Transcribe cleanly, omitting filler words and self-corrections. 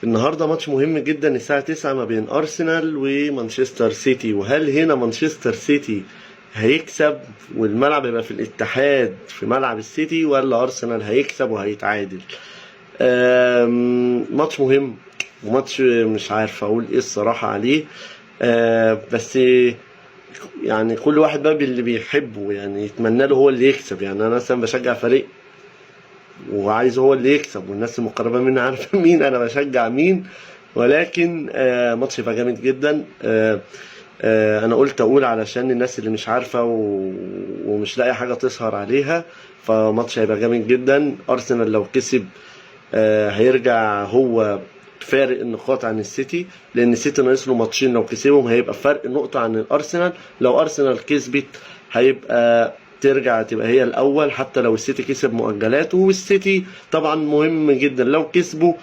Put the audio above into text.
النهارده ماتش مهم جدا الساعة 9 ما بين أرسنال ومانشستر سيتي. وهل هنا مانشستر سيتي هيكسب والملعب يبقى في الاتحاد في ملعب السيتي، ولا أرسنال هيكسب وهيتعادل؟ ماتش مهم وماتش مش عارف أقول إيه الصراحة عليه. بس يعني كل واحد بقى باللي بيحبه يعني يتمنى له هو اللي يكسب. يعني أنا مثلا بشجع فريق وعايز هو اللي يكسب، والناس المقربة مني عارفة مين أنا بشجع مين. ولكن ماتش يبقى جامد جدا. أنا قلت أقول علشان الناس اللي مش عارفة ومش لاقي حاجة تسهر عليها. فماتش هيبقى جامد جدا. أرسنال لو كسب هيرجع هو فارق النقاط عن السيتي، لأن السيتي ناقص له ماتشين، لو كسبهم هيبقى فرق نقطة عن الأرسنال. لو أرسنال كسبت هيبقى ترجع تبقى هي الأول، حتى لو السيتي كسب مؤجلاته. والسيتي طبعا مهم جدا لو كسبوا